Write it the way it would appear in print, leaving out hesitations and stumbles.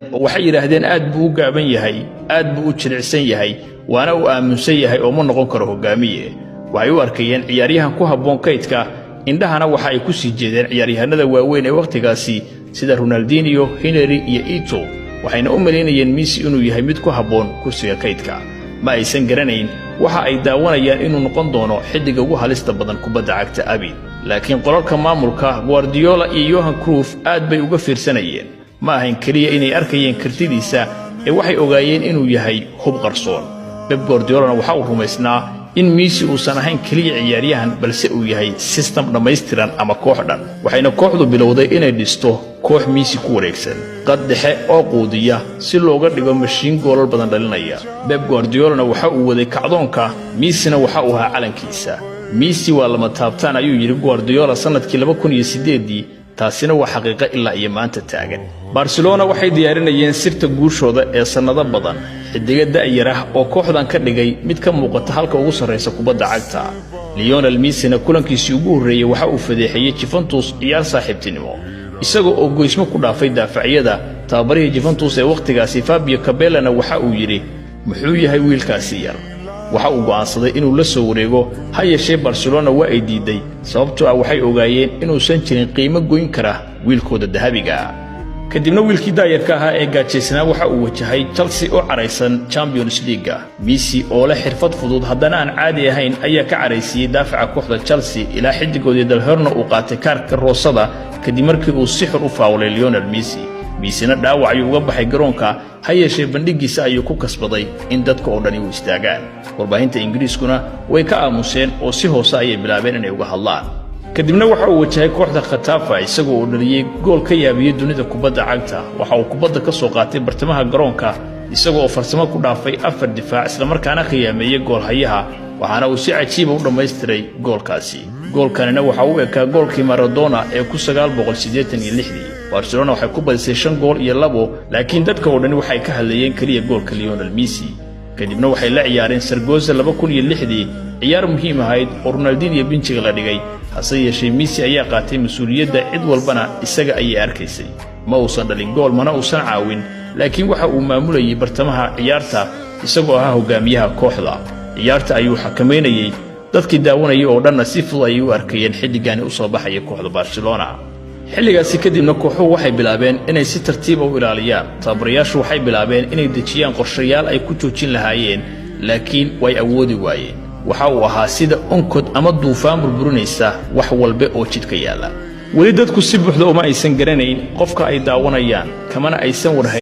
Oo waxay yidhaahdeen aad buu u gaaban yahay, aad buu u jilicsan yahay, waana uu aaminsan yahay oo ma noqon karo hoggaamiye. Waxay u arkayeen ciyaaryahan ku habboon kaydka, indhahana waxa ay ku sii jeedeen ciyaaryahanada waaweyn ee wakhtigaasi sida Ronaldinho, Henry iyo Eto'o, waxayna u malaynayeen Messi inuu yahay mid ku habboon kursiga kaydka. Ma aysan garanayn waxa ay daawanayaan inuu noqon doono xiddiga ugu halista badan kubadda cagta abid. Laakiin qolalka maamulka, Guardiola iyo Johan Cruyff aad bay uga fiirsanayeen. Ma ahayn keliya inay arkayeen kartidiisa ee waxay ogaayeen inuu yahay hub qarsoon. Pep Guardiolana waxa uu rumaysnaa in Messi uusan ahayn keliya ciyaaryahan, balse uu yahay system dhammaystiran ama koox dhan. Waxayna kooxdu bilowday inay dhisto koox Messi ku wareegsan, qad dhexe oo quudiya si looga dhigo mashiin goolal badan dhalinaya. Pep Guardiolana waxa uu waday kacdoonka, Messina waxa uu ahaa calankiisa. "Messi waa lama taabtaan," ayuu yidhi Guardiola sannadkii 2008-dii. Taasina waa xaqiiqo ilaa iyo maanta taagan. Barcelona waxay diyaarinayeen sirta guushooda ee sannado badan, xidigo da'yar ah oo kooxdan ka dhigay mid ka muuqata halka ugu sarraysa kubadda cagta. Lionel Messina kulankiisii ugu horreeyey waxa uu fadeexeeyey Juventus ciyaar saaxiibtinimo, isaga oo goysmo ku dhaafay daafacyada. Tababarihii Juventus ee wakhtigaasi, Fabio Capellona, waxa uu yidhi: "Muxuu yahay wiilkaasi yar?" Waxa uu go'aansaday inuu la soo wareego. Ha yeeshee Barcelona waa ay diidday, sababtoo ah waxay ogaayeen inuusan jirin qiimo goyn kara wiilkooda dahabiga. Kadibna wiilkii daayarka ahaa ee gaajaysnaa waxa uu wajahay Chelsea oo caraysan Champions League-ga. Messi oo leh xirfad fudud haddana aan caadi ahayn ayaa ka caraysiiyey daafaca kooxda Chelsea, ilaa xiddigoodii Del Horno uu qaatay kaarka roosada kadib markii uu si xur u faawlay Lionel Messi. Messina dhaawac ayuu uga baxay garoonka, ha yeeshee bandhiggiisa ayuu ku kasbaday in dadka oo dhani u istaagaan. Warbaahinta Ingiriiskuna way ka aamuseen oo si hoose ayay bilaabeen inay uga hadlaan. Kadibna waxa uu wajahay kooxda Getafe, isagoo uu dhaliyey gool ka yaabiyey dunida kubadda cagta. Waxa uu kubadda ka soo qaatay bartamaha garoonka, isagoo oo farsamo ku dhaafay afar difaac, islamarkaana khiyaameeyey goolhayaha, waxaana uu si cajiiba u dhammaystiray goolkaasi. Goolkanina waxa uu ekaa goolkii Maradona ee 1986-dii. Barcelona waxay ku badisay 5 gool iyo 2, laakiin dadka oo dhani waxay ka hadlayeen keliya goolka Lionel Messi. Kadibna waxay la ciyaareen Zaragoza 2006-dii, ciyaar muhiim ahayd oo Ronaldinho bench-iga la dhigay. Hase yeeshee Messi ayaa qaatay mas-uuliyadda, cid walbana isaga ayay arkaysay. Ma uusan dhalin gool, mana uusan caawin, laakiin waxa uu maamulayay bartamaha ciyaarta isagoo ahaa hogaamiyaha kooxda. Ciyaarta ayuu xakamaynayey, dadkii daawanayay oo dhanna si fudud ayay u arkayeen xilligaani u soo baxaya kooxda Barcelona. Xilligaasi kadibna kooxuhu waxay bilaabeen inay si tartiiba u ilaaliyaan. Tababarayaashu waxay bilaabeen inay dejiyaan qorshayaal ay ku joojin lahaayeen, laakiin way awoodi waayeen. Waxa uu ahaa sida onkod ama duufaan burburinaysa wax walba oo jidhka yaalla. Weli dadku si buuxda uma aysan garanayn qofka ay daawanayaan, kamana aysan warhayn.